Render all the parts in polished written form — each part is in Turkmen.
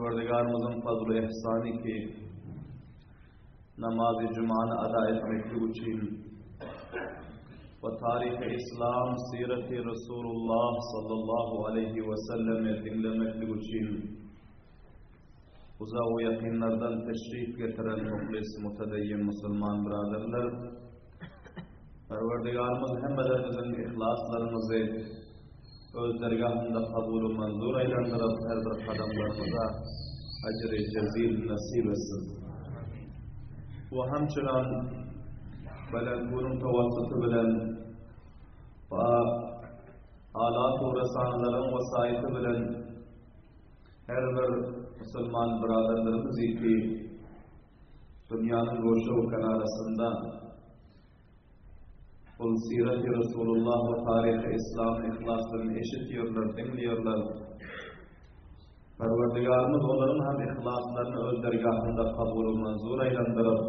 Perwerdigarymyzyň fazly ihsany ki, namazy jumany ada etmeklik üçin we taryhy Islam siraty Resulullah sallallahu aleýhi we sellemi diňlemeklik üçin uzak we ýakynlardan teşrif getiren muhlis mutedeyyin musulman biraderler Perwerdigarymyz hemmeleriňiziň yhlaslaryňyzy Öz dergahynda kabul-u manzur aýlandyryp, her bir gadamlaryňyza ejri jezil nesip etsin. We hemçinan Belentgunyň tawassuty bilen we alat-u resanalaryň wesaýyty bilen her bir musulman byraderlerimizi ki dünýäniň goşa-u kenarasynda Ol Siraty Resulullah we taryhy Yslamy yhlas bilen eşitýärler, diňleýärler. Perwerdigarymyz olaryň hem yhlaslaryny öz dergahynda kabul-u manzur aýlandyryp,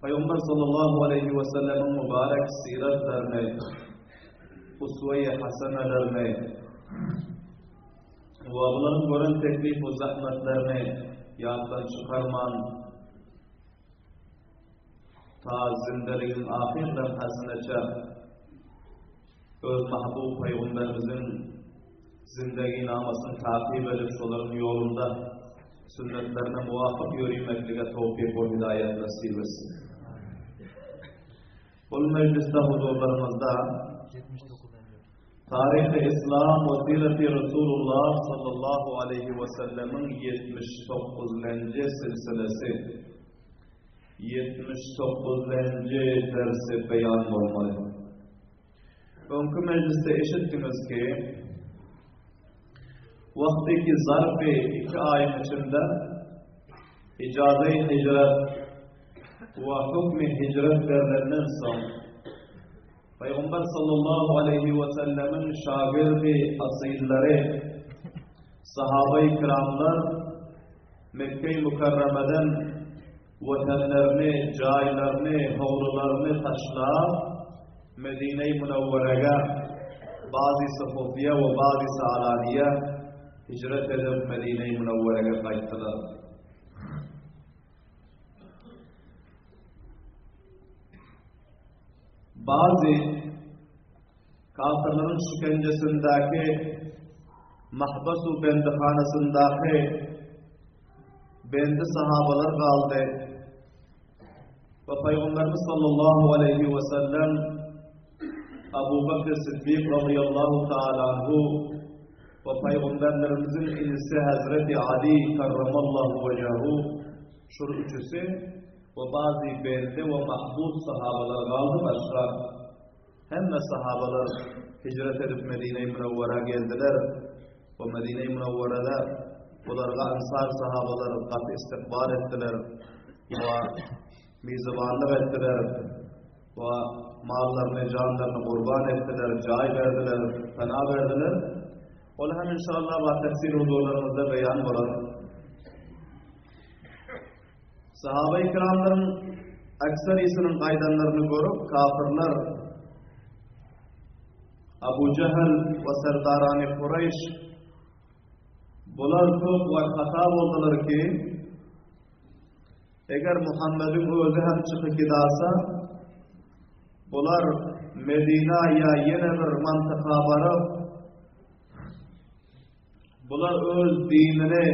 Pygamber sallallahu aleýhi we sellemiň mübarek syratlaryny, uswe-i hasenelerini we bularyň gören teklif we zahmetlerini ýatdan çykarman, Ta zindeligiň ahyr lemhasynaça öz mahbub Pygamberimiziň zindeginamasyny takyp edip şolaryň ýolunda sünnetlerine muwafyk ýörimeklige towfyk we hidaýat nesip etsin. Bul mejlisde huzurlaryňyzda Taryhy Yslam we Siraty Resulullah sallallahu aleýhi we sellemiň 79-lenji silsilesi, 79-lenji dersi beýan bolmaly. Öňki mejlisde eşitdiňiz ki, wagty ki zarfy iki aýyň içinde ijazy hijret we hukmy hijret berlenden soň, Pygamber sallallahu aleýhi we sellemiň şagirdi asyllary, sahabeýi kiramlar Mekge-i Mükerremeden wetenlerini, jaýlaryny, howlularyny taşlap, Medine-i Münewwerege, bazysy hufiýe we bazysy alaniýe hijret edip Medine-i Münewwerege gaýtdylar. Bazy kafirleriň şikenjesindäki mahbas-u bendihanasyndaky bendi sahabalar galdy we Pygamberimiz sallallahu aleýhi we sellem Abu Bakr Siddik radiyallahu taala anhu we Pygamberlerimiziň inisi Hazreti Ali karramallahu wejahu şul üçüsi We bazy bendi we mahbus sahabalar galdy başga hemme sahabalar hijret edip Medine-i Münewwera geldiler we Medine-i Münewwerede bularga ensar sahabalar gaty istikbal etdiler we mizibanlyk etdiler we mallaryny janlaryny gurban etdiler jaý berdiler pena berdiler ol hem inşallah batefsil huzurlarymyzda beýan bolar. Sahaba-i kiramlaryň ekserisiniň gaýdanlaryny görüp, kafirler Abu Jehl we serdarany Kureýş bular köp we hata boldular ki, eger Muhammediň özi hem çykyp gidasa, bular Medina ýa ýene bir mantyka baryp, bular öz dinini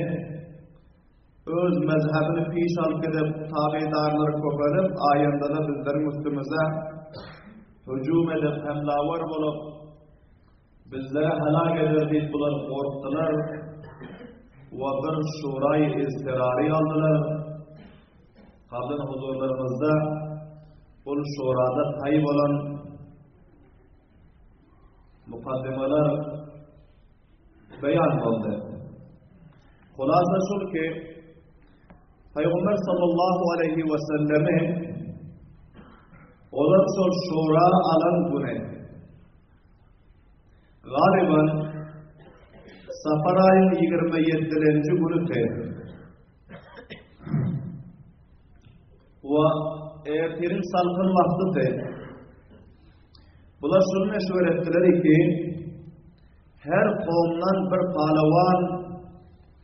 Öz mezhebini piş alyp gidip, tabydarlary köpelip, aýandada bizleriň üstümize hüjüm edip, hemlawar bolup, bizleri helak eder diýip bular gorkdular we bir şuraýy iztirary aldylar. Kabyn huzurlarymyzda ol şurada taý bolan mukaddimeler beýan boldy. Hulasa şul ki, Pygamber sallallahu aleýhi we sellemi olar şol şura alan güni galiban Safar aýyň 27-nji günüdi. We ertiriň salkyn wagtydy. Bular şuny meşwer etdiler ki, Her kowumdan bir palawan,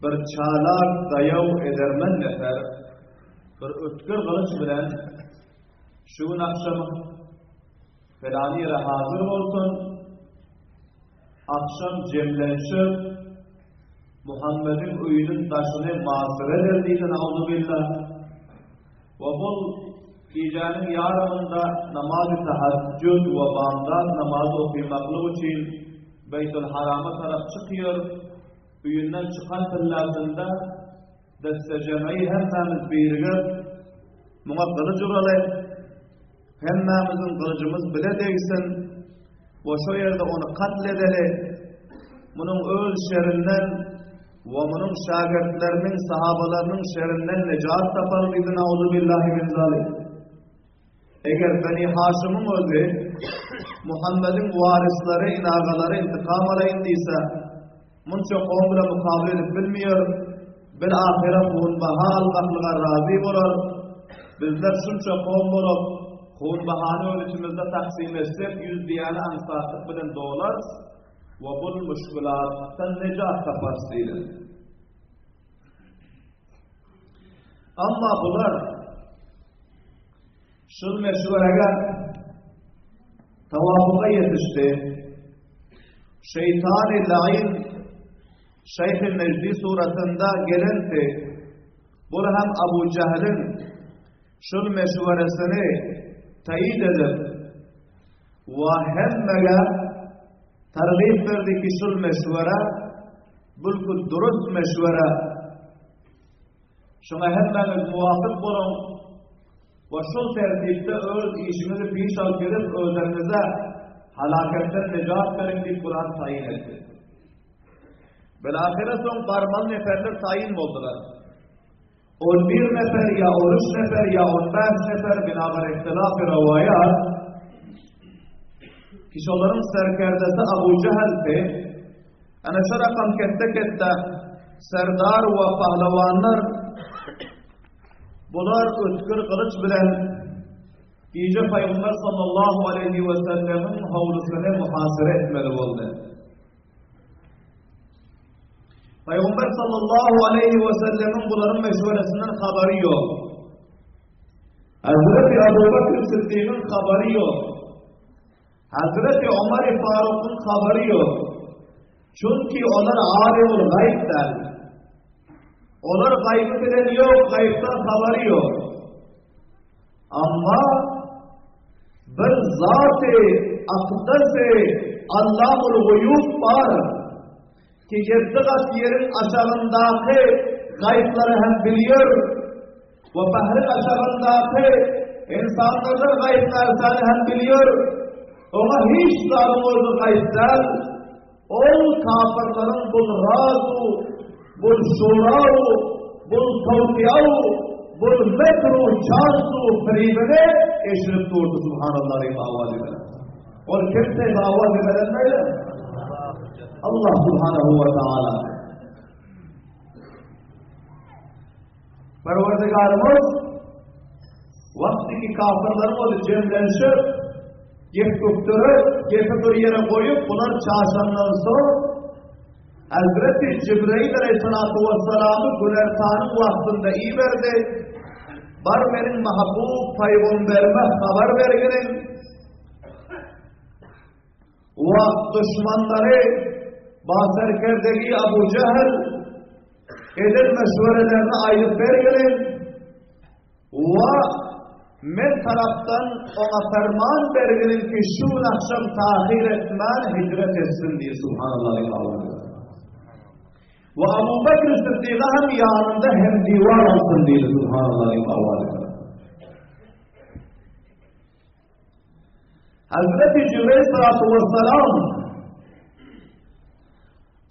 bir çalak, daýaw, edermen nefer bir ötgür gylyç bilen şu gün agşam pylany ýere hazyr bolsun, agşam jemlenşip, Muhammediň öýüniň daşyny masyr eder diýdi, nauzubilla. We bul gijäniň ýarymynda namazy tahajjud we bamdad namazy okymaklyk üçin Beýtul Harama tarap çykýar, öýünden çykan pillasynda desse-jem'i hemmämiz birigip, muňa gylyç uraly, hemmämiziň gylyjymyz bile degsin we şo ýerde ony katl edeli, munuň öz şerinden we munuň şägirtleriniň, sahabalarynyň şerinden nejat tapaly diýdi, Nauzubillahi min zalik. Eger Beni Haşymyň özi Muhammediň waryslary, inagalary intikam alaýyn diýse, munça kowum bilen mukabele edip bilmeýär, bil-ahyra hunbaha almaklyga razy bolar. Bizler şunça kowum bolup, hunbahany öz içimizde taksim etsek, ýüz diýäni aňsatlyk bilen dolarys we bul müşgülatdan nejat taparys diýdi. Amma bular şul meşwerege tawafuga ýetişdi. Şeýtany laýyn Şeýh-i Mejdi suratynda gelenti, bul hem Abu Jehliň şul meşweresini taýyt edip we hemmege targyp berdi ki şul meşwere bülki dürüst meşwere Şuňa hemmäňiz muwapyk boluň we şol tertipde öz işiňizi piş alyp gidip, özleriňize halaketden nejat beriň diýip Kuran taýyn etdi. Bilahyra soň barmaly neferler taýyn boldular. 11 nefer ýa 13 nefer ýa 15 nefer binabar ihtilaf rowaýat ki şolaryň serkerdesi Abu Jeheldi. Ana şu rakam ketde-ketde serdar we pahlawanlar bular ötgür gylyç bilen gije Pygamber sallallahu aleýhi we sellemiň howlusyny muhasara etmeli boldy. Pygamber sallallahu aleýhi we sellemiň bularyň meşweresinden habary ýok. Hazreti Abu Bakr Siddigiň habary ýok. Hazreti Omar Farukyň habary ýok. Çünki olar alimul gaýb däl. Olar gaýby bilen ýok, gaýypdan habary ýok. Amma bir zaty akdasy Allamul guýub bar ki ýedi gat ýeriň aşagyndaky gaýyplary hem bilýär we bahryň aşagyndaky ynsanlardan gaýyp narsany hem bilýär. Oňa hiç zadyň özi gaýyp däl. Ol kafirleriň bul razu, bul şurawu, bul tawtiýawu, bul mekru, çasu, firibini eşidip durdy subhanallah diýip awaz eden. Ol kimse awaz eden beýle? Allah subhanahu wa taala. Perwerdigarymyz wagty ki kafirleriň özi jemlenşip, gep gökderip, gepi bir ýere goýup, bular çaşandan soň, Hazreti Jibrail aleyhissalatu vesselamy günertanyň wagtynda iberdi. Bar meniň mahbub paýgamberime habar berginiň. Wa duşmanlary baserkerdegi Abu Jehl eden meşwerelerini aýdyp bergeliň. Wa men tarapdan oňa ferman bergeliň ki şu gün akşam tahyr etmän hijret etsin diýip subhanallah diýip Wa Abu Bekr Siddiga hem ýanynda hem diwar olsun diýdi subhanallah diýip awaz Hazreti Jibril salatu vesselam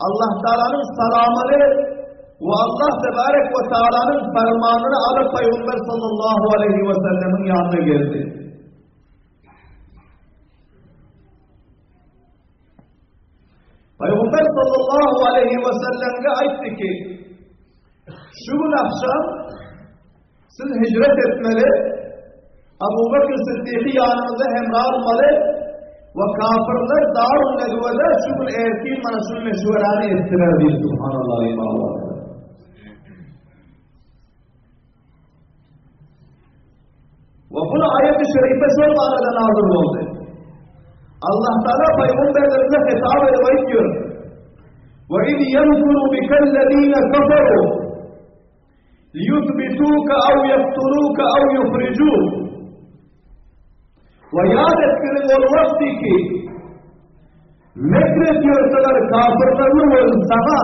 Allah Taala'nın salamını ve Allah Tebarek ve Taala'nın fermanını alıp Peygamber sallallahu aleyhi ve sellemin yanına geldi. Peygamber sallallahu aleyhi ve sellem'e aytdy ki, şu gün akşam siz hicret etmeli, Abu Bekir Siddiqi ýanyňyza hemra almaly. We kafirler Darun Nedwede şu gün ertir mana şu meşwerany etdiler diýdi subhanallah diýip Allah. We bu aýet-i şerife şol barada nazil boldy. Allah Teala peygamberlerine hitap edip aýtýar. Ve iz yemkuru bikellezine kafaru liyuthbituka aw yaktuluka aw yukhrijuk. We ýat etginiň ol wagty ki, mekr etýorsalar kafirlerni we saňa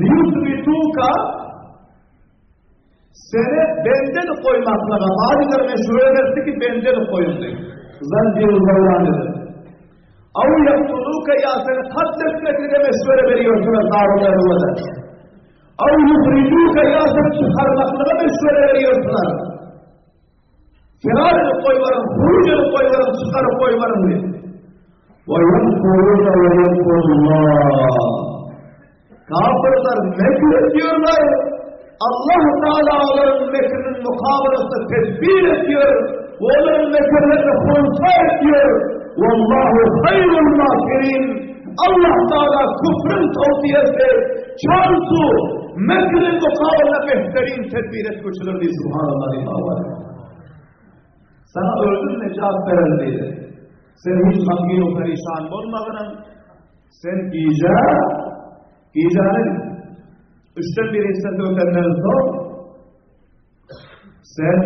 liyuthbituka seni bende edip goýmaklyga bazylar meşhur ederdi ki bende edip goýuldy. Zanjir zawran edip. Aw yaktuluka ýa seni katl etmeklige meşwere berýorsalar darul-erwada. Aw yuhrijuka ýa seni çykarmaklyga meşwere berýorsalar. Firar edip goýbaryň, huruj edip goýbaryň, çykaryp goýbaryň diýip. Ve yemkuruna ve yemkurullah. Kafirler mekr ediyorlar. Allah Teala onların mekrinin mukabelasını tedbir ediyor. Ve onların mekirlerini hunsa ediyor. Vallahu hayrul makirin. Allah Teala küfrün tavsiyesi, çansu, mekrin mukabelasına behterin tedbir etmiştir diye Subhanallah diye Sana özüm necat veren diýdi. Sen hiç gamgyn we perişan bolmagynyň, sen gije, gijäniň üçden bir hissesi ötenden soň, sen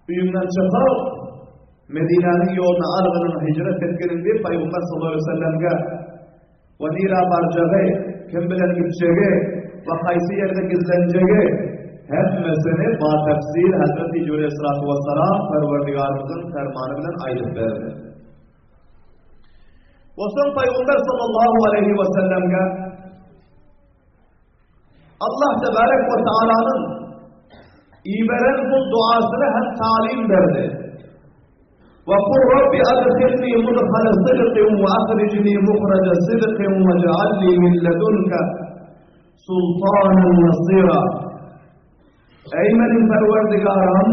öýüňden çykyp, Medinäniň ýoluna algynyň hijret etginiň diýip Pygamber sallallahu aleyhi ve sellemge we nirä barjagy, kim bilen gitjegi we haýsy ýerde gizlenjegi hemmesini batefsil Hazreti Jibril aleyhissalatu vesselam Perwerdigarymyzyň fermany bilen aýdyp berdi. We soň Pygamber sallallahu aleyhi ve sellemge Allah tebarek we taalanyň iberen bu duasyny hem talim berdi. Ve kul Rabbi adkhilni mudkhala sidqin ve akhrijni mukhraja sidqin ve cealni min ledunke sultanen nasira. Ey benim perverdigarım,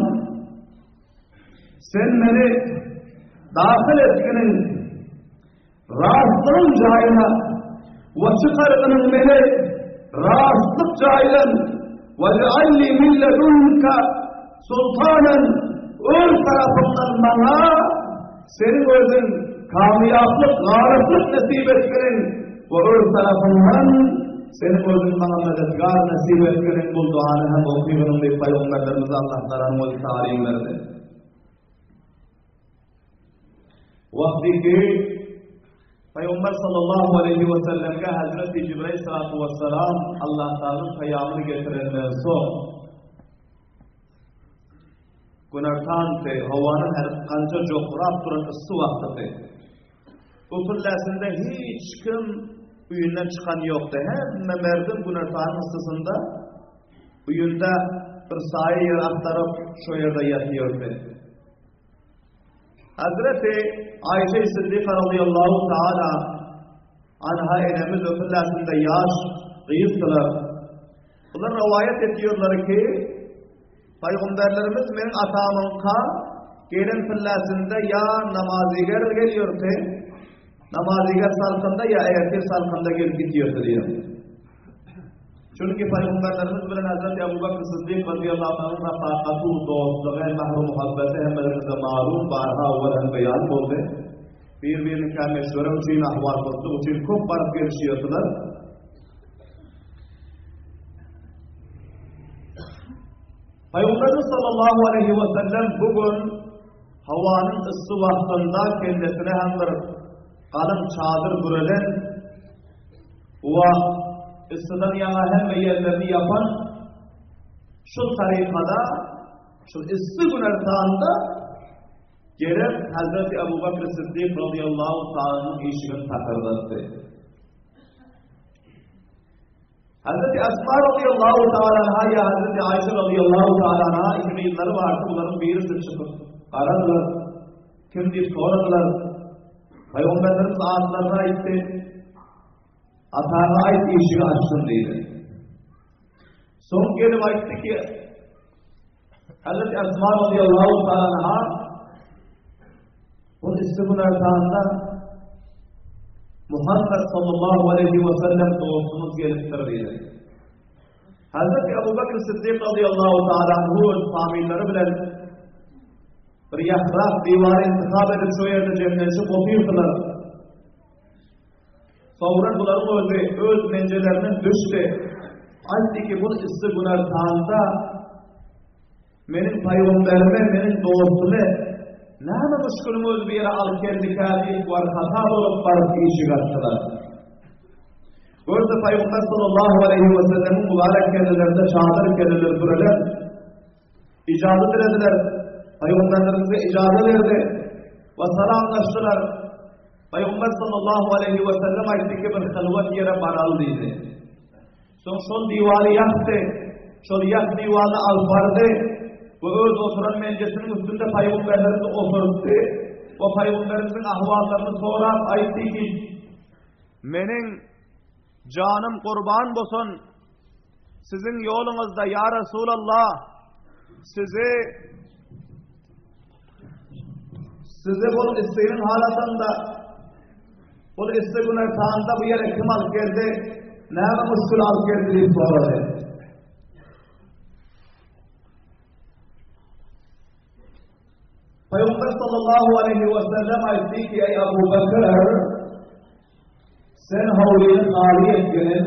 sen beni dahil etkinin Rastlygyň jaýyna we çykargynyň meni rastlyk jaýdan wej'alli min ledunke sultanen öz tarapyňdan maňa seniň özüň kamýaplyk, galyplyk nesip etginiň we öz tarapyňdan seniň özüň maňa medetgar nesip etginiň bul duany hem okygynyň diýip pygamberlerimize Allah Tagalanyň özi talim berdi. Wagty ki Pygamber sallallahu aleýhi we sellemge Hazreti Jibrail salatu wessalam Allah Taalanyň peýamyny getirenden soň günortandy, howanyň her gança jokrap duran yssy wagtydy. Bu pillesinde hiç kim öýünden çykan ýokdy. Hemme merdim günortanyň yssysynda öýünde bir saýa ýer agtaryp, şo ýerde ýatýardy. Hazreti Aýşe Siddiqa radiyallahu taala anha enemiz öpülläsinde ýaş gyzdylar. Bular rowaýat ediyorlar ki, Peygamberlerimiz meniň atamyňka gelen pilläsinde ýa namaziger geliyordy, namaziger salkynda ýa ertir salkynda gelip gidiyordy diýýär. Çünki Pygamberlerimiz bilen Hazreti Ebu Bekr Siddik radiyallahu anhuň rafakatu, dostlugy, mähri-muhabbeti hemmelerimize malum, barha owal hem beýan boldy. Bir-biriniňkä meşwere üçin, ahwal-purslyk üçin köp baryp gelişýärdiler. Pygamberimiz sallallahu aleyhi we sellem bu gün howanyň yssy wagtynda kellesine hem bir galyň çadyr bürelen We yssydan ýaňa hemme ýerlerini ýapan şul tarykada, şul yssy günersanda gelip Hazreti Ebu Bekr Siddik radıyallahu ta'alanyň işigini takyrdatdy. Hazreti Esma radıyallahu ta'ala anha ýa Hazreti Aýşe radıyallahu ta'ala anha iki gyzlary bardy, bularyň birisi çykyp garadylar. Kim diýip soradylar. Pygamberlerimiz atlaryny aýtdy. Ataňa aýt işigi açsyn diýdi. Soň gelip aýtdy ki, Hazreti Esma radıyallahu ta'ala anha. Ol yssy günortanda Muhammet sallallahu aleýhi we sellem dostumyz gelipdir diýdi. Hazreti Abu Bakr Siddik radiyallahu ta'ala anhu öz familleri bilen bir ýakrak diwary intihap edip şo ýerde jemlenişip otyrdylar. Soňra bularyň özi öz menjelerinden düşdi. Aýtdy ki, bu yssy günortanda Meniň pygamberime, meniň dostumy näme müşgiliň özi bu ýere alyp geldikä diýip, warhata bolup baryp işik açdylar. Görse Pygamber sallallahu aleýhi we sellemiň mübarek kellelerinde çadyr kelleler bürelen. Ijaza dilediler. Pygamberimize ijaza berdi we salamlaşdylar. Pygamber sallallahu aleýhi we sellem aýtdy ki, bir hylwat ýere baraly diýdi. Soň şol diwary ýakdy. Şol ýak diwaryny alyp bardy we öz oturan menjesiniň üstünde pygamberlerimizi oturtdy we pygamberimiziň ahwallaryny sorap aýtdy ki, Meniň janym gurban bolsun siziň ýoluňyzda ýa Resulallah sizi sizi bol isleýän halatynda Ol yssy günortanda bu ýere kim alyp geldi, näme muşkul alyp geldi diýip sorady. Peygamber sallallahu aleyhi ve sellem aýtdy ki, ey Abu Bakr, sen howlyny haly etginin,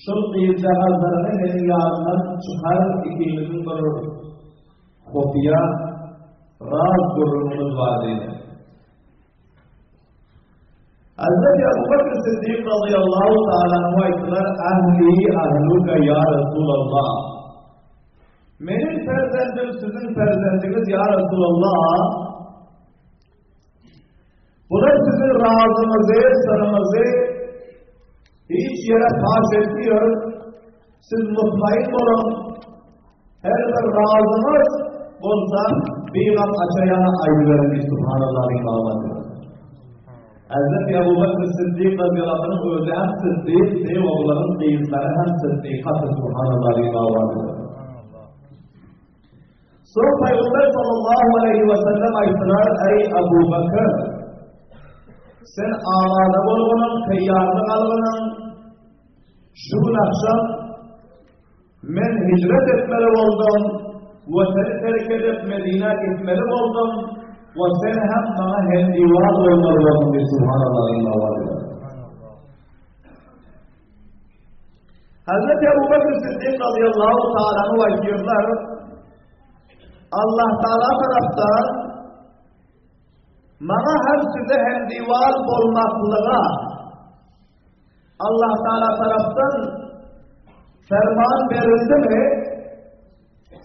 şol gyzjagazlaryňy meniň ýanymdan çykar, ikimiziň bir hufiýa raz gürrüňimiz bar diýdi. Hazreti Abu Bakr Siddik radıyallahu ta'ala anhu aýtdylar, Ahli ahluka ya Resulallah. Meniň perzendim siziň perzendiňiz ya Resulallah. Bular siziň razyňyzy, syryňyzy hiç ýere paş etmiyor. Siz mutmain boluň. Her bir razyňyz bolsa, bigam açaýana aýdyberiň diýip subhanallah diýip agladylar. Hazreti Ebu Bekr Siddik radiyallahu anh'ın özi hem Siddik, we bularyň gyzlary hem Siddikaty subhanallah diýip agladylar. Soň Pygamber sallallahu aleýhi we sellem aýtdylar, Eý Abu Bekr, sen amada bolgunyň, taýýarlyk algynyň, şu gün akşam Men hijret etmeli boldum we seni terk edip Medinä gitmeli boldum we sen hem maňa hendiwar bolmaly bolduň diýip subhanallah diýip owaz berdi. Hazreti Ebu Bekr Siddik radıyallahu ta'ala anhu aýdýarlar, Allah Taala tarapdan maňa hem size hendiwar bolmaklyga Allah Taala tarapdan ferman berildimi?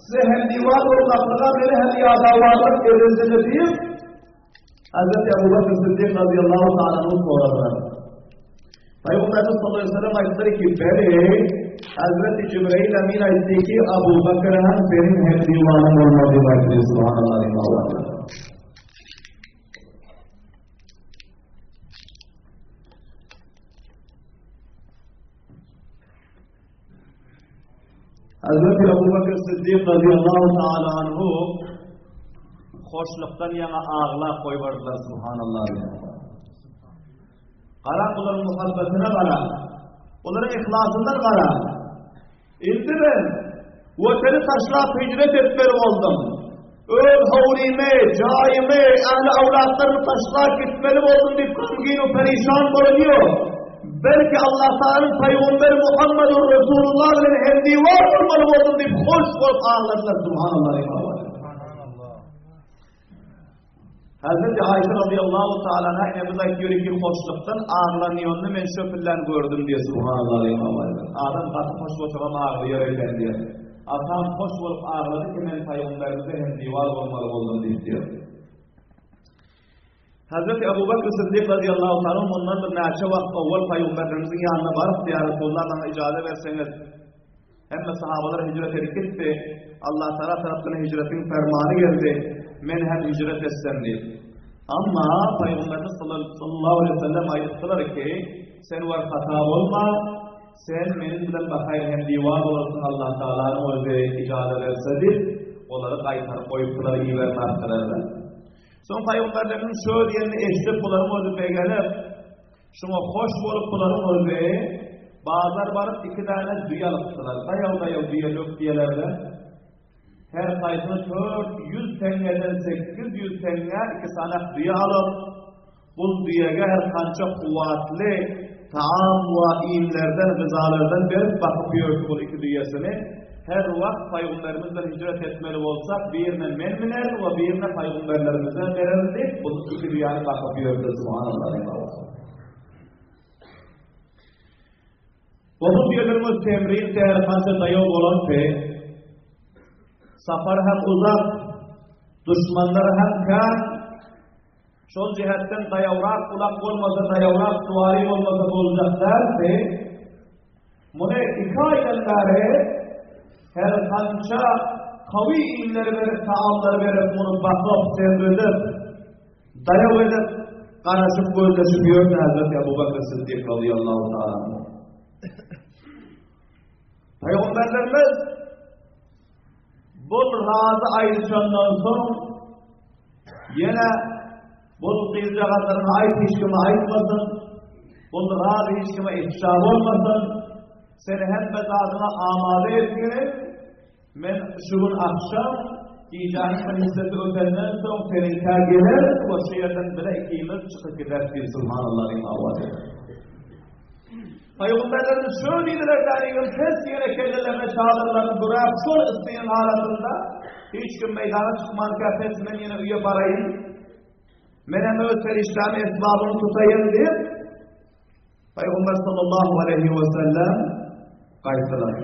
Size hem diwan bolmaklyga meni hem ýadawarlyk edildimi diýip Hazreti Ebu Bekr Siddik radıyallahu ta'ala anhu soradylar. Peygamberimiz sallallahu aleyhi ve sellem aýtdylar ki, Beri Hazreti Jibrail Amin aýtdy ki, Abu Bekr hem seniň hem diwanyň bolmaly diýip aýtdy. Subhanallah. Hazreti Abu Bakr Siddik radıyallahu ta'ala anhu hoşlukdan ýaňa aglap goýberdiler subhanallah. Gara bularyň muhabbetyna gara. Olaryň yhlasyndan gara. Indi men Watany taşlap hijret etmeli boldum. Öz howlymy, jaýymy, ähli awlatlarymy taşlap gitmeli boldum diýip gamgyn we perişan bolunýar. Belki Allah Taganyň pygamberi Muhammedur Resulullah bilen hemdiwar bolmaly boldum diýip hoş bolup agladylar. Subhanallah. Hazreti Aýşe radıyallahu ta'ala anha enemiz aýtýar ki, hoşlukdan aglanýanyny men şöpüllän gördüm diýe subhanallah diýip Adam gaty hoş bolsa aglaýar eken diýe. Atam hoş bolup aglady ki men pygamberimize hem diwar bolmaly boldum diýip diýär. Hazreti Abu Bakr Siddik radıyallahu ta'ala mundan bir näçe wagt owal pygamberimiziň ýanyna baryp ýa Resulullah maňa ijaza berseňiz Hemme sahabalar hijret edip gitdi. Allah Taala tarapdan hijretiň fermany geldi. Men hem hijret etsem diýip. Amma Pygamberimiz sallallahu aleyhi ve sellem aýtdylar ki, sen war hata bolma, sen meniň bilen bahaýr hem diwan bolarsyň Allah Taalanyň özi ijaza berse diýip, olary gaýtaryp goýupdylar, ibermändiler. Soň paýgamberlerimiziň şo diýenini eşidip bularyň özi begenip, şuňa hoş bolup bularyň özi bazar baryp iki däne düýe alypdylar. Daýaw-daýaw düýe lök düýelerden. Her haýsyny 400 teňňeden 800 teňňä iki sanak düýe alyp, bul düýege her kança kuwwatly taam we iýmlerden, gyzalardan berip bakyp ýördi bul iki düýesini. Her wagt Paýgamberimiz bilen hijret etmeli bolsak, birine men münerin we birine Paýgamberlerimizden bererin diýip, bu iki düýäni bakyp ýördi. Subhanallah. We bu düýeleriň öz temrin täri kança daýaw bolandy. Sapar hem uzak, duşmanlar hem kän. Şol jihetden daýawrak ulak bolmasa, daýawrak suwary bolmasa boljak däldi. Muny iki aýdan bäri her kança kawy iýmleri berip, taamlary berip, muny bakyp, semredip, daýaw edip, garaşyp, gözleşip ýördi Hazreti Abu Bakr Siddik radiyallahu ta'ala. Peygamberlerimiz Bul razy aýdyşandan soň ýene bul gyzjagazlaryňa aýt hiç kime aýtmasyn, bul razy hiç kime ifşa bolmasyn, seni hemme zadyňa amada etgini, men şu gün akşam gijäniň bir hissesi ötenden soň seniňkä gelerin we şu ýerden bile ikimiz çykyp gideris diýdi subhanallah diýip awazy. Pygamberlerimiz şöyle diýdiler dänigiň pes ýere kellelerine çadyrlaryny büräp şol yssynyň halatynda hiç kim meýdana çykmanka pes men ýene öýe baraýyn. Menem öz serişdämi esbabyny tutaýyn diýip Pygamber sallallahu aleyhi we sellem gaýtdylar.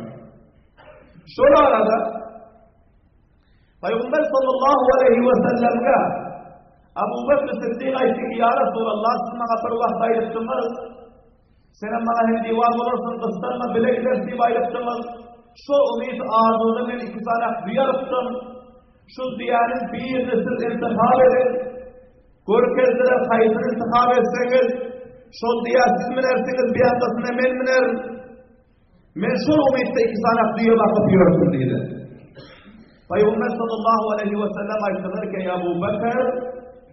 Şol arada Pygamber sallallahu aleyhi we sellemge Abu Bekr Siddik aýtdy ki, Ya Resulallah, siz maňa bir wagt aýdypdyňyz, Senem maňa hem diwar bolarsyň, gyssanma bile gideris diýip aýdypdyňyz. Şo umyt arzuwda men iki sany düýe alypdym. Şu düýäniň birini siz intihap ediň. Görkezdiler, haýsyny intihap etseňiz, şol düýä siz münersiňiz, bir ýandasyna men münerin. Men şol umytda iki sany düýe bakyp ýördüm diýdi. Pygamber sallallahu aleyhi we sellem aýtdylar ki, Abu Bekr,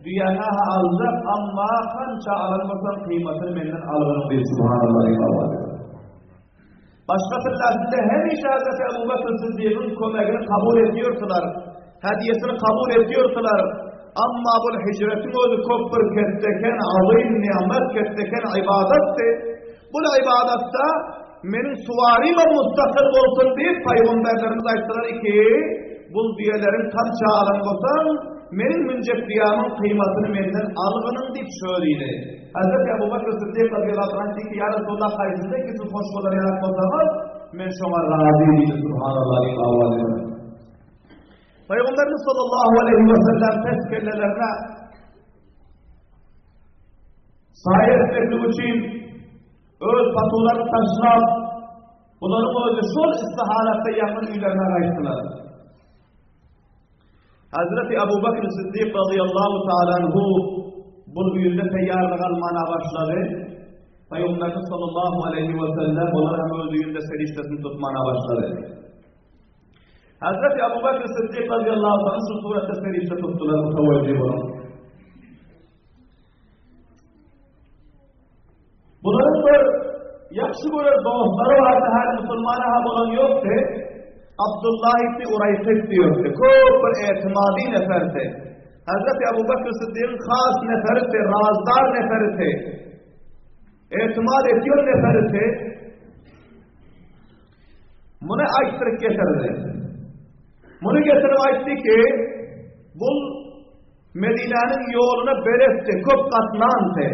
düýäni ha aljak, amma kança alan bolsaň kıymatyny menden algyň diýdi. Subhanallah diýip Başga tillasynda hemişe Hazreti Abu Bekr Siddigiň kömegini kabul ediyordular. Hediyesini kabul ediyordular. Amma bu hicretin özü köp bir ketteken azim nimet ketteken ibadatdy. Bu ibadatda meniň suwarymam mustakil bolsun diýip paýgamberlerimiz aýtdylar ki, bu düýeleriň kança alan bolsaň, meniň münjek düýämiň kıymatyny menden algynyň diýip şöyle diýdi. Hazreti Abu Bakr Siddik radıyallahu anh diýdi ki, Ya Resulallah haýsynda ki siz hoş bolar ýarak bolsaňyz, men şoňa razy diýdi. Subhanallah diýip awaz edip. Peygamberimiz sallallahu aleyhi ve sellem pes kellelerine saýa etmeklik üçin öz patuwlaryny taşlap, bularyň özi şol istihalatda ýangyn öýlerine gaýtdylar. Hazreti Abu Bakr Siddik radıyallahu ta'ala anhu bu öýünde teýýarlyk almana başlady. Peygamberimiz sallallahu aleyhi ve sellem olar hem öz öýünde serişdesini tutmana başlady. Hazreti Abu Bakr Siddik radıyallahu anh şu suratda serişde tutdular mutawajjih bolan. Bularyň bir ýagşy görer dostlary bardy, hal musulmana ha bolan ýokdy. Abdullah ibn Uraýkyt diýerdi. Köp bir etimady neferdi. Hazreti Abu Bakr Siddigiň has neferidi, razdar neferidi. Etimad ediyor neferidi. Muny aýtdyryp getirdi. Muny getirip aýtdy ki, bul Medinäniň ýoluna beletdi, köp gatnandy.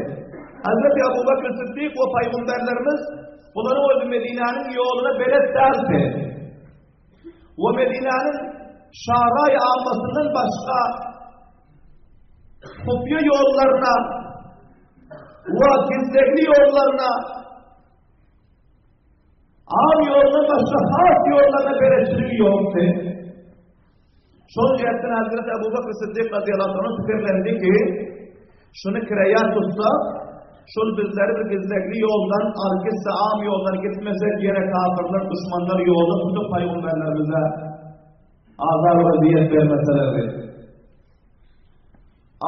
Hazreti Abu Bakr Siddik we paýgamberlerimiz bularyň özi Medinäniň ýoluna belet däldi. We Medinäniň şaraý almasyndan başga hupýa ýollaryna we gizlegli ýollaryna Am ýoluna başga has ýollaryna beletçiligi ýokdy. Şol jähtden Hazreti Abu Bakr Siddik radıyallahu anh pikirlendi ki, şuny kireýa tutsa, şol bizleri bir gizlegli ýoldan alyp gitse, am ýoldan gitmesek, ýene kafirler, düşmanlar ýolda tutup paýgamberlerimize azar we eziyet bermeselerdi.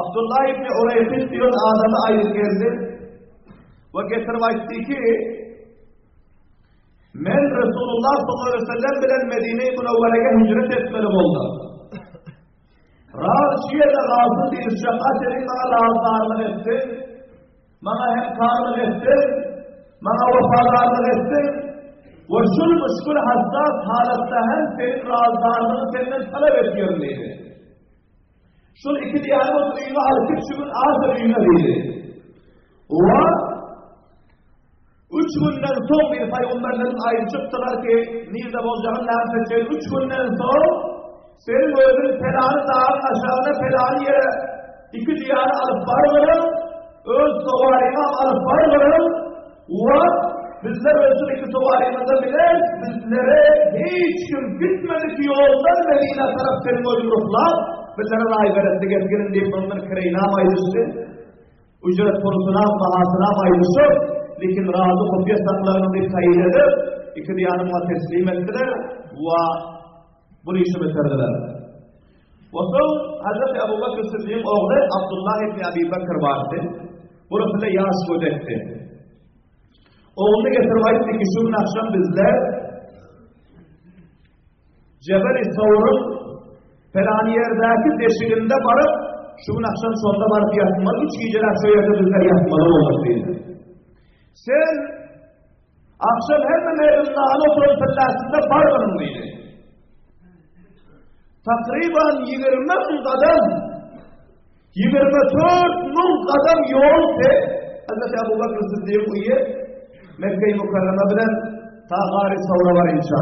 Abdullah ibn Ureýkyt diýen adamy aýdyp geldi we getirip aýtdy ki, Men Resulullah sallallahu aleyhi ve sellem bilen Medine-i Münevvere'ye hicret etmeli boldum. Raz şu ýerde galsyn diýdi, şaka senin bana razdarlyk etsin, bana hemkarlyk etsin, bana wefadarlyk etsin we şul müşkül hassas halatda hem senin razdarlygyny senden talap ediyorum diýdi. Şul iki diýany bolsa öýüňe alyp git, şu gün aşyr öýüňe diýdi. We üç günden soň bir paýgamberleriň aýdyşypdylar ki, nirde boljagyny näme seçeýin, üç günden soň seniň özüň pelany dagyň aşagyna pelany ýere iki diýany alyp bargyryň, öz sowaryňam alyp bargyryň, we bizler öz iki sowarymyza bileris, bizlere hiç kim gitmedik ýoldan Medinä tarap seniň özüň ruhlap, bizlere raý beretdik etginiň diýip mundan kireýnam aýdyşdy. Ücret pulsunam, bahasynam aýdyşyp, lekin razy hufiýa saklagyny diýip taýyn edip, iki diýany muňa teslim etdiler we bu işi bitirdiler. We soň Hazreti Abu Bakr Siddigiň ogly Abdullah ibn Abi Bakr bardy. Bu bile ýaş gödekdi. Ogluny getirip aýtdy ki, şu gün akşam bizler Jebel-i Sawryň pelany ýerdäki deşiginde baryp, şu gün akşam şonda baryp ýatmaly, üç gijeläp şo ýerde bizler ýatmaly bolar diýdi. Sen akşam hemme merdimnany oturan pillasynda bargyn diýdi. Takryban 20 müň gadam, 24 müň gadam ýol te, Hazreti Abu Bakr Siddiq uýy Mekke-i Mükerreme bilen ta Gary Sawra barynça.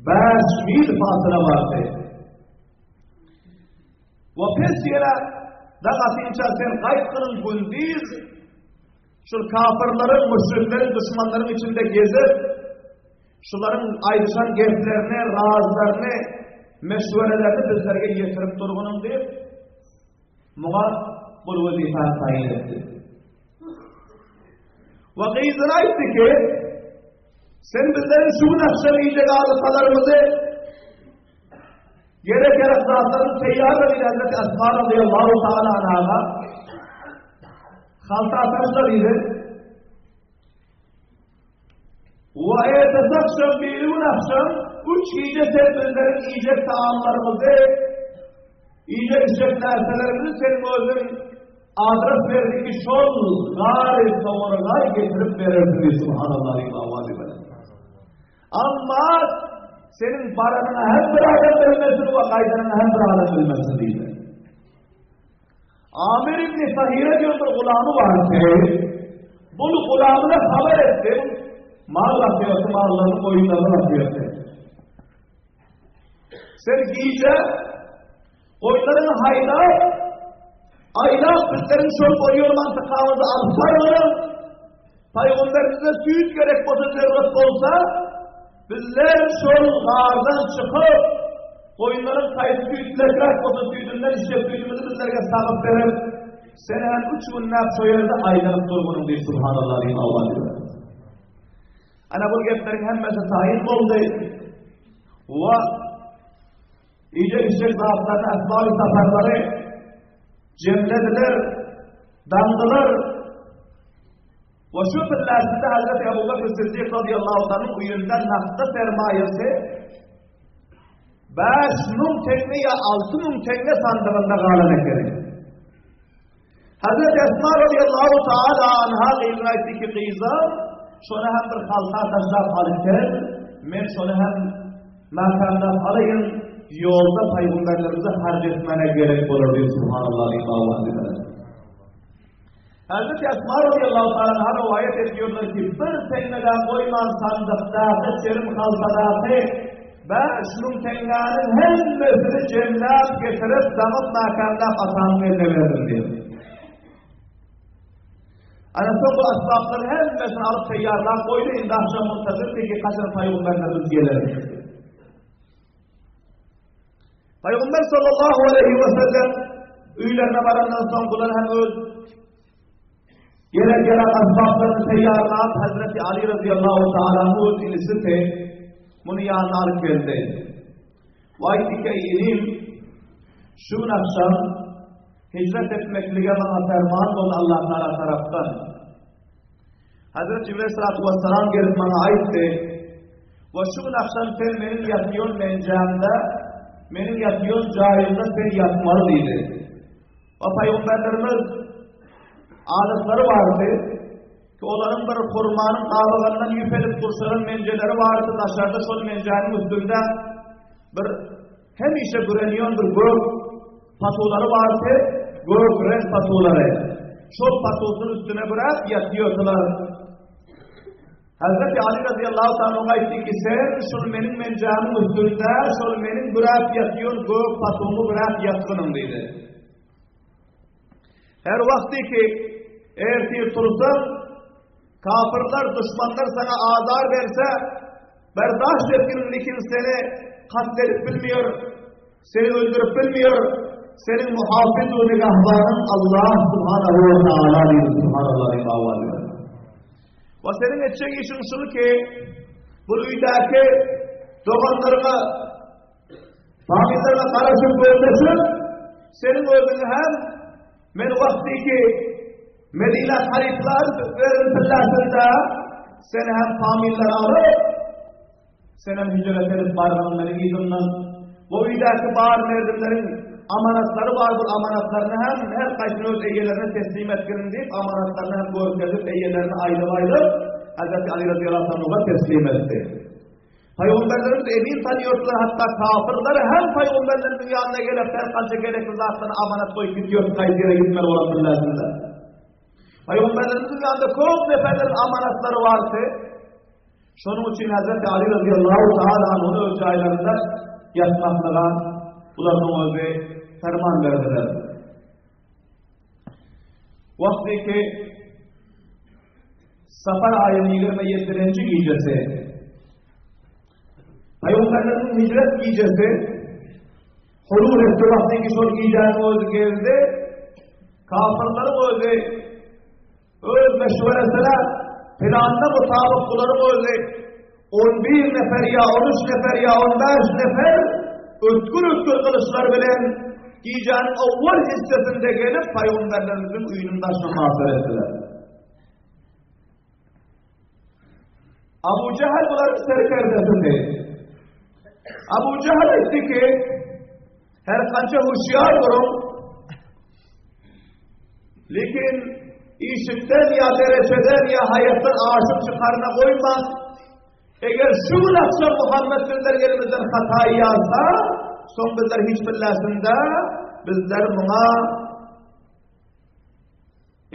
5 mil fasyla bardy. We pes ýere dag atynça sen gaýtgynyň gündiz şul kafirleriň, müşrikleriň, düşmanlaryň içinde gezip, şularyň aýdyşan geplerini, razlaryny, meşwerelerini bizlerge ýetirip durgunyň diýip, muňa bul wezipäni taýyn etdi. We gyzyna aýtdy ki, sen bizleriň şu gün akşam iýjek azykalarymyzy gerek gerek zatlaryny teýýarla diýdi Hazreti Asma radiyallahu ta'ala anha. Halta taşla diýdi. We ertesi akşam bir gün akşam üç gije sen bizleriň iýjek taamlarymyzy iýjek içjek närselerimizi senin özüň adres berdi ki şol gary sowargay getirip berersin diýdi. Subhanallah diýip. Amma seniň baranyňa hem bir adam bilmesin we gaýdanyňa hem bir adam bilmesin diýdi. Amir ibn Sahire diýen bir gulamy bardy. Bu gulamyna habar etdi. Mal atýardy, mallaryny goýunlaryny atýardy. Sen gije goýunlaryňy haýdap, aýlap bizleriň şol goýun mantykamyzy alyp barmaly. Pygamberimize süýt gerek bolsa, zerret bolsa, bizler şol gardan çykyp, goýunlaryň haýsy süýtlerräk bolsa süýdünden içjek süýdümizi bizlerge sagyp berip, sen hem üç günläp şo ýerde aýlanyp durgunyň diýip subhanallah diýip awaz berdi. Ana bu gepleriň hemmesi taýyn boldy. We iýjek içjek zatlaryny esbaby saparlary jemlediler, daňdylar. We şu pilläsinde Hazreti Ebu Bekr Siddik radiyallahu anh'ın öýünde nakda sermaýasy 5000 teňňe ýa 6000 teňňe sandygynda galan ekeni. Hazreti Esma radiyallahu ta'ala anha gyzyna aýtdy ki, gyzym, şony hem bir halta taşlap alyp gel, men şony hem makamdan alaýyn, ýolda paýgamberlerimize harç etmäne gerek bolar diýip subhanallah diýip awaz berdi. Hazreti Esma radiyallahu ta'ala anha rivayet ediyorlar ki bir teňňeden goýman sandykdaky çerim haltadaky 5000 teňňäniň hemmesini jemläp getirip daňyp makamlap atamyň eline berdim diýip. Ana soň bu asbaplaryň hemmesini alyp teýýarlap goýdy, indi akşam muntazir ki haçan paýgamberlerimiz geler. Peygamber sallallahu aleyhi ve sellem öýlerine barandan soň bular hem öz gerek gerek asbaplaryny teýýarlap Hazreti Ali radıyallahu ta'ala öz inisi te muny ýanyna alyp geldi. Waý dike inim şu gün akşam. Hijret etmeklige maňa ferman boldy Allah Taala tarapdan. Hazreti Jibril aleyhissalatu vesselam gelip maňa aýtdy, We şu gün akşam sen meniň ýatýan menjämde, meniň ýatýan jaýymda sen ýatmaly diýdi. We paýgamberlerimiz adatlary bardy ki olaryň bir hurmanyň gabygyndan ýüp edip gurşalan menjeleri bardy, daşarda şol menjäniň üstünde bir Hemişe bürenýän bir gök patulary bardy, gök reňk patulary. Şol patusynyň üstüne büräp ýatýardylar. Hazreti Ali radiyallahu ta'ala oňa aýtdy ki, sen şol meniň menjämiň üstünde, şol meniň büräp ýatýan gök patumy büräp ýatgynyň diýdi. Her wagty ki, ertir tursaň, Kafirler, duşmanlar saňa azar berse, berdaşt etgin, lekin seni katledip bilmiyor, seni öldürip bilmiyor, seniň muhafyz we nigahbanyň Allah subhanahu we taala diýdi, subhanallah diýip awaz berdi. We seniň etjek işiň şul ki, bu öýdäki doganlaryňa, famillerine garaşyp gözleşip, seniň özüňi hem men wagty ki Medinä harytlar beren pillasynda seni hem familler alyp, senem hijret edip barmagyň meniň yzymdan. Bu öýdäki bar merdimleriň amanatlary bar, bu amanatlaryny hem her haýsyny öz eýelerine teslim etgin diýip, amanatlaryny hem görkezip, eýelerine aýdyp-aýdyp, Hazreti Ali radiyallahu anhu'a teslim etdi. Pygamberlerimiz emin tanýardylar, hatda kafirler hem pygamberlerimiziň ýanyna gelip, her kança gerekli zatlaryny amanat goýup gidýär, gaýdy ýere gitmeli bolan billerinde. Pygamberlerimiziň ýanynda köp neferleriň amanatlary bardy. Şonuň üçin Hazreti Ali radiyallahu ta'ala anhu öz jaýlarynda ýatmaklyga bularyň özi ferman berdiler. Wagty ki Safar aýynyň 27-nji gijesi Pygamberlerimiziň hijret gijesi hulul etdi wagty ki şol gijäniň özi geldi. Kafirleriň özi öz meşweresine planyna mutabyk bularyň özi 11 nefer ýa 13 nefer ýa 15 nefer ötgür-ötgür gylyçlar bilen gijäniň owwal hissesinde gelip pygamberlerimiziň öýüniň daşyna muhasara etdiler. Abu Cehel bularyň serkerdesidi. Abu Cehel aýtdy ki, her kança huşýar duruň, lekin işikden ýa dereçeden ýa haýatdan aşyp çykaryna goýmaň. Eger şu gün akşam Muhammed bizler elimizden hata ýazsa, soň bizler hiç billäsinde bizler muňa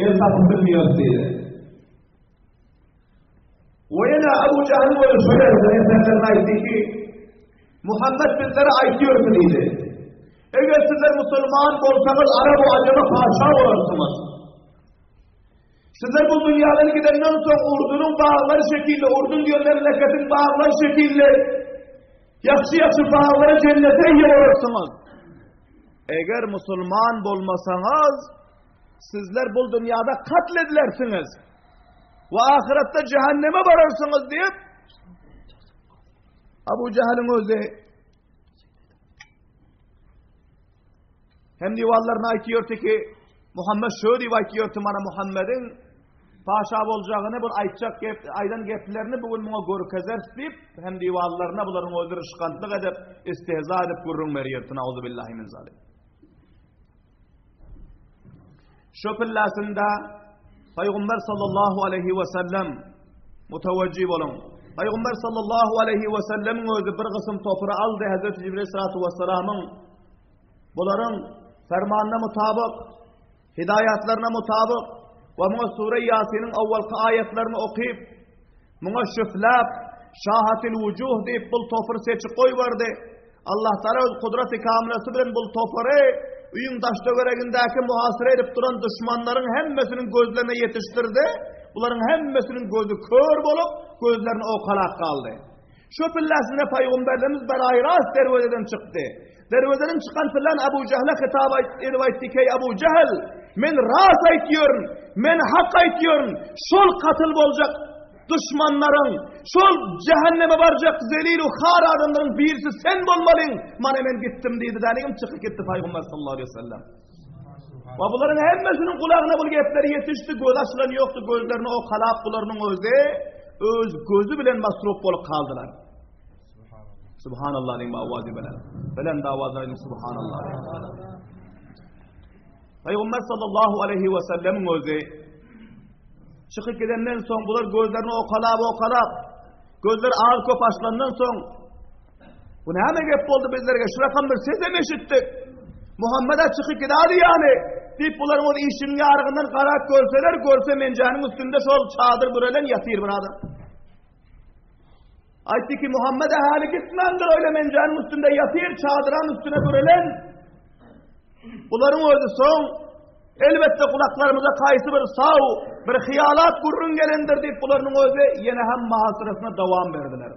El tapyp bilmiýorys diýdi. We ýene Abu Jahyl özi şo ýerde neferlerine aýtdy ki, Muhammet bizlere aýtýar ki diýdi. Eger sizler musulman bolsaňyz, Arap we Ajama patyşa bolarsyňyz. Sizler bu dünýadan gidenden soň Urdunyň baglary şekilli, Urdun diýen memleketiň baglary şekilli ýagşy-ýagşy baglara jennete eýe bolarsyňyz. Eger musulman bolmasaňyz, Sizler bul dünýada katl edilersiňiz we ahyretde cehenneme bararsyňyz diýip Abu Jahaliň özi hem diwarlaryna aýtýardy ki Muhammed şö diýip aýtýardy mana Muhammediň paşa boljagyny bu aýtjak gep aýdan geplerini bu gün muňa görkezeris diýip hem diwarlaryna bularyň özi rışgantlyk edip istehza edip gürrüň berýärdi. Nauzubillahi min zalik. Şu pillasynda Pygamber sallallahu aleyhi we sellem mutawajjih boluň. Pygamber sallallahu aleyhi we sellemiň özi bir gysym topragy aldy Hazreti Jibril salatu we salamyň bularyň fermanyna mutabyk, hidaýatlaryna mutabyk we muňa sure Ýasiniň awwalky aýatlaryny okyp, muňa şüfläp, şahatil wujuh diýip bul topry seçip goýberdi. Allah Taala öz kudraty kamylasy bilen bul topary öýüň daş-töweregindäki muhasyra edip duran duşmanlaryň hemmesiniň gözlerine ýetişdirdi. Bularyň hemmesiniň gözi kör bolup, gözlerini owkalap galdy. Şu pilläsinde pygamberlerimiz beraýras derwezeden çykdy. Derwezeden çykan filan Abu Jahle hitap edip aýtdy ki, Abu Jahl, men ras aýtýaryn, men hak aýtýaryn, şol katyl boljak Duşmanlaryň, şol jähenneme barjak zelil-u har adamlaryň birisi sen bolmalyň, mana men gitdim diýdi, dänigim çykyp gitdi Pygamber sallallahu aleyhi ve sellem. We bularyň hemmesiniň gulagyna bul gepler ýetişdi, gözi açylan ýokdy, gözlerini okalap bularynyň özi öz gözi bilen masrup bolup galdylar. Subhanallah diýip awazy bilen. Belent awazda aýdyň Subhanallah. Peygamber sallallahu aleyhi ve sellemiň özi çykyp gidenden soň bular gözlerini okalap okalap gözler az köp açylandan soň Bu näme gep boldy bizlerge? Şu rakam bir sesem eşitdik. Muhammed-ä çykyp gidadi ýaly diýip bularyň ol işigiň ýarygyndan garap görseler, görse menjäniň üstünde şol çadyr bürelen ýatyr bir adam. Aýtdy ki, Muhammed-ä häli gitmändir, öýle menjäniň üstünde ýatyr, çadyram üstüne bürelen. Bularyň özi soň elbetde gulaklarymyza kaýsy bir saw, bir hyýalat gürrüň gelendir diýip bularyň özi ýene hem muhasyrasyna dowam berdiler.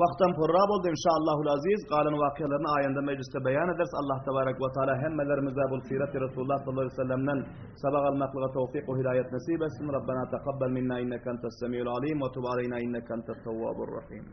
Wagtam purra boldy inşaallahul aziz galan wakyalaryny aýanda mejlisde beýan ederis Allah tebarek we taala hemmelerimize bul sireti Resulullah sallallahu aleyhi ve sellemden sabak almaklyga towfik we hidaýet nesip etsin Rabbena takabbal minna inneke entes semiul alim we tub aleyna inneke entet tewwabur rahim.